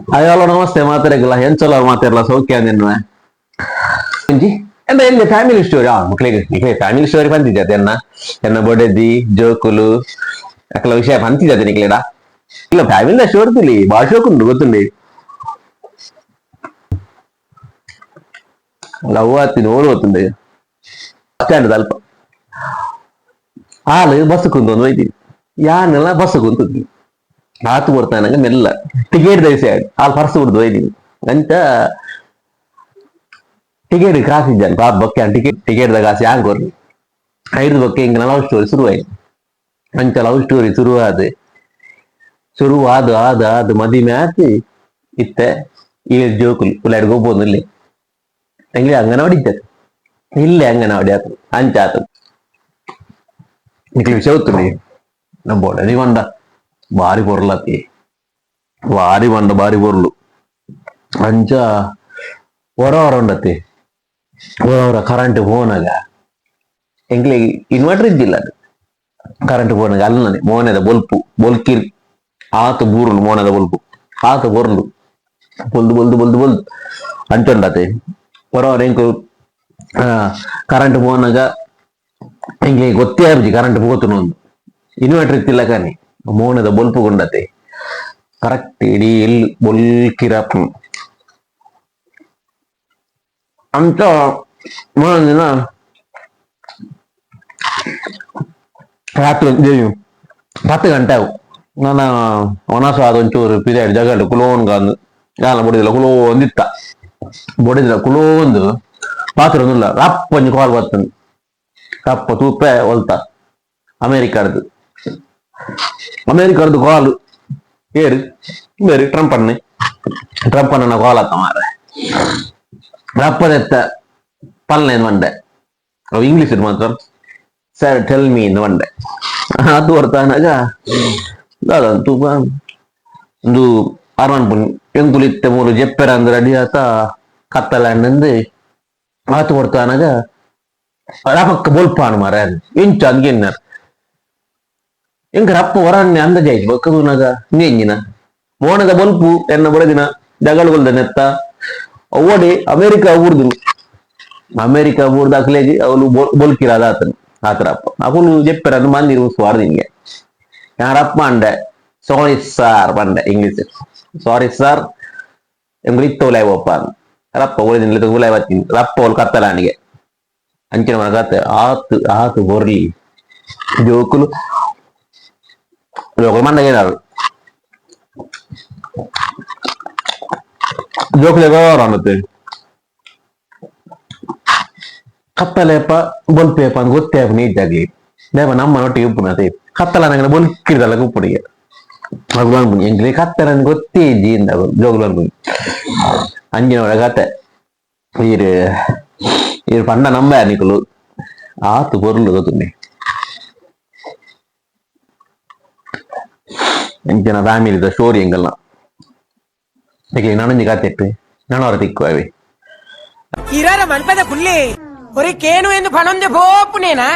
Hello namaste ಮಾತಾಡಲ್ಲ ಎಂಚಲ ಮಾತಾಡಲ್ಲ ಸೌಖ್ಯ ನಿನ್ನ ಒಂಜಿ ಎಂದ ಎಲ್ಲಿ ಫ್ಯಾಮಿಲಿ ಸ್ಟೋರಿ. ಮಕ್ಳಿಗೆ ನಿಖಲೆ ಫ್ಯಾಮಿಲಿ ಸ್ಟೋರಿ ಬಂದಿದ್ದೆ. ಎನ್ನ ಎನ್ನ ಬೊಡೆದಿ ಜೋಕುಲು ಅಕಲ ವಿಷಯ ಬಂತಿದ್ದೆ ನಿಕ್ಲೆಡ. ಇಲ್ಲ, ಫ್ಯಾಮಿಲಿ ಸ್ಟೋರಿ ತಿಳಿ ಭಾಷೋಕುಂಡು ಗೊತ್ತುಂಡಿ. ಲವ್ ಆತಿ ನೋಡು ಗೊತ್ತುಂಡೆ. ಸ್ಟ್ಯಾಂಡ್ ಅಲ್ಪ ಹಾಲು ಬಸ್ ಕುಂದು ಒಂದು ಒಯ್ತೀನಿ ಯಾನೆಲ್ಲ ಬಸ್ ಕುಂತು ಆತು ಕೊಡ್ತಾನಂಗ ಮೆಲ್ಲ ಟಿಕೆಟ್ ದಯಸೆ ಹಾಲು ಪರ್ಸ್ ಬಿಡ್ದು ಒಯ್ತೀನಿ ಅಂಚ. ಟಿಕೆಟ್ ಕಾಸು ಇದ್ದಾನೆ ಪಾಪ ಬೊಕ್ಕೆ. ಟಿಕೆಟ್ ಟಿಕೆಟ್ the ಕಾಸು ಯಾಂಗ್ ಕೊರ್ಲಿ? ಐದು ಬೊಕ್ಕೆ ಹಿಂಗೆ ಲವ್ ಸ್ಟೋರಿ ಶುರುವಾಯ್ತು. ಅಂಚ ಲವ್ ಸ್ಟೋರಿ ಶುರುವಾದ ಶುರುವಾದ ಆದ ಆದ ಮದಿಮೆ ಆತಿ. ಇತ್ತೆ ಈ ಜೋಕುಲು ಉಲಾಡ್ ಗೊಬ್ಬೊಂದು ಇಲ್ಲಿ ಎಂಗ್ಲಿ ಅಂಗನವಾಡಿ ಇದ್ದದ್ದು ಇಲ್ಲೇ ಅಂಗನವಾಡಿ ಆತು ಅಂಚ ಆತು. ನಿಕ್ಲಿ ವಿಷಯ ಗೊತ್ತುಂಡಿ? ನಮ್ಮ ಬೊಡೆದಿ ಬಂಡ ಬಾರಿ ಪೊರ್ಲತಿ, ಬಾರಿ ಬಂಡ ಬಾರಿ ಪೊರ್ಲು. ಅಂಚ ಹೊರ ಹೊರ ಉಂಡತಿ. ಹೊರ ಹೊರ ಕರೆಂಟ್ ಪೋನಾಗ ಎಂಕ್ಲೆ ಇನ್ವರ್ಟರ್ ಇದ್ದಿಲ್ಲ. ಅದು ಕರೆಂಟ್ ಪೋನಾಗ ಅಲ್ಲನೆ ಮೋನೆದ ಬೊಲ್ಪು ಬೊಲ್ಕಿರ್ ಆತ ಬೂರುಲು. ಮೋನೆದ ಬೊಲ್ಪು ಆತ ಬೊರ್ಲು ಬೊಲ್ದು ಬೊಲ್ದು ಬೊಲ್ದು ಬೊಲ್ದು ಅಂಚುಂಡತೆ. ಹೊರ ಹೊರ ಎಂಕು ಕರೆಂಟ್ ಪೋನಾಗ ಎಂಕ್ಲೆ ಗೊತ್ತೇ ಆಪುಜಿ ಕರೆಂಟ್ ಪೋತುನು. ಒಂದು ಇನ್ವರ್ಟರ್ ಇತ್ತಿಲ್ಲ ಕಾನಿ ಮೋನೆದ ಬೊಲ್ಪು ಗುಂಡತೆ. ಕರೆಕ್ಟ್ ಇಡೀ ಎಲ್ಲಿ ಬೊಲ್ಕಿರಪ್ ಅಂತ. ದಿನ ರಾತ್ರಿ 10 ಗಂಟೆ ಅವು. ನನ್ನ ಒಣಸ ಅದೊಂಚೂರು ಪಿರಿಯಡ್ ಜಗಡು ಕುಲೋನ್ಗಂದು ಯಾಲ ಬೊಡಿದಿಲ್ಲ ಕುಲೋಂದಿತ್ತ. ಬೊಡಿದಿಲ್ಲ ಕುಲೋಂದು ಪಾತ್ರ ಒಂದುಲ್ಲ. ರಪ್ಪ ಒಂಜಿ ಕಾಲ್ ಬರ್ತದೆ. ರಪ್ಪ ತೂಪೆ ಒಲ್ತ ಅಮೇರಿಕಾಡ್ದು, ಅಮೇರಿಕಾಡ್ದು ಕಾಲ್. ಏರು ಬೇರೆ ಟ್ರಂಪ್ ಅಣ್ಣೆ, ಟ್ರಂಪ್ ಅಣ್ಣನ ಕಾಲ್ ಆತ ಮಾರ್ರೆ. ರಪ್ಪದೆತ್ತ ಪಲ್ಲೆ ಮಂಡೆ ಅವು ಇಂಗ್ಲೀಷ್ ಮಾತ್ರ. Sir, tell me ಇಂದ ಮಂಡೆ. ಅದು ಬರ್ತಾನಾಗ ದಾದ ತೂಪ ಒಂದು ಅರವನ್ ಎಂಕುಲಿತ್ತೆ ಮೂರು ಜೆಪ್ಪೆರ ಅಂದ್ರೆ ಅಡಿ ಆತ ಕತ್ತಲಂಡು ಆತು ಕೊಡ್ತಾನಾಗ ರಪಕ್ಕ ಬೊಲ್ಪಾನು ಮಾರ ಇಂಚ ಅಂದ್ಗೆನ್ನಾರ್ ಎಂಕ ರಪ್ಪ ಹೊರನ್ನೆ ಅಂದಾಜಾಯ್ತು. ಬೊಕ್ಕದೂನಾಗ ಇಂಜಿನ ಮೋನದ ಬೊಲ್ಪು ಎನ್ನ ಬೊಳದಿನ ಜಗಳಗೊಲ್ದ ನೆತ್ತ ಓಡಿ ಅಮೇರಿಕ ಊರ್ದು. ಅಮೇರಿಕ ಊರ್ದ ಅಕ್ಲೇಜಿ ಅವನು ಬೊಲ್ಕಿರಾದ ಆತನು ಆತರಪ್ಪ ಅಕುಲು ಜೆಪ್ಪೆರ ಅದು ಮಂದಿರ ಉಸ್ವಾರ್ದು ಹಿಂಗೆ. ಯಾರಪ್ಪ ಅಂಡೆ, ಸಾರಿ ಸಾರ್ ಬಂಡೆ English. Sorry sir, ಎಂಗುಲು ಇತ್ತ ಉಲಾಯ್ ಒಪ್ಪ ರಪ್ಪ ಉಳಿದಿನ ಉಲಾಯ್ ಬತ್ತೀನಿ. ರಪ್ಪ ಅವಳು ಕತ್ತಲಾನಿಗೆ ಅಂಚಿನ ಮನ ಕತ್ತೆ ಆತು ಆತು ಬೊರ್ಲಿ. ಜೋಕುಲು ಜೋಕುಲು ಮಂಡ ಏನಾರು ಜೋಕುಲು ಅನ್ನತ್ತೆ. ಕತ್ತಲೆಪ್ಪ ಬೊಲ್ಪೇಪ ಅಂತ ಗೊತ್ತೇ ಆಪು ನೀಟಾಗಿ. ದೇವ ನಮ್ಮ ಒಟ್ಟಿಗೆ ಉಪ್ಪುನತೆ ಕತ್ತಲ ನಂಗೆ ಬೊಲ್ಕಿರ್ದಲ್ಲ ಉಪ್ಪುಡಿಗೆ ಅಗುಲು ಅನ್ಪುನಿ. ಎಂಕ್ಲೆ ಕತ್ತಲ ಗೊತ್ತೇ ಇಜ್ಜಿ ಇಂದ ಜೋಗುಲು ಅನ್ಪುನಿ. ಅಂಚಿನ ಒಳ ಕತೆ. ಈರ್ ಈರ್ ಪಂಡ ನಂಬ ನಿಕುಲು ಆತು ಪೊರ್ಲು ಗೊತ್ತುಂಡಿ. ಎಂಚಿನ ಫ್ಯಾಮಿಲಿದ ಸ್ಟೋರಿ ಎಂಗಲ್ನ. ನಿಕ್ಲೆ ನನೊಂಜಿ ಕತೆ ನನವರ ತಿಕ್ಕುವವೆ. ಇರಾರ ಮನ್ಪದ ಕುಲ್ಲಿ ಒರಿ ಕೇನು ಎಂದು ಪಣೊಂದೆ ಪೋಪುನೇನಾ?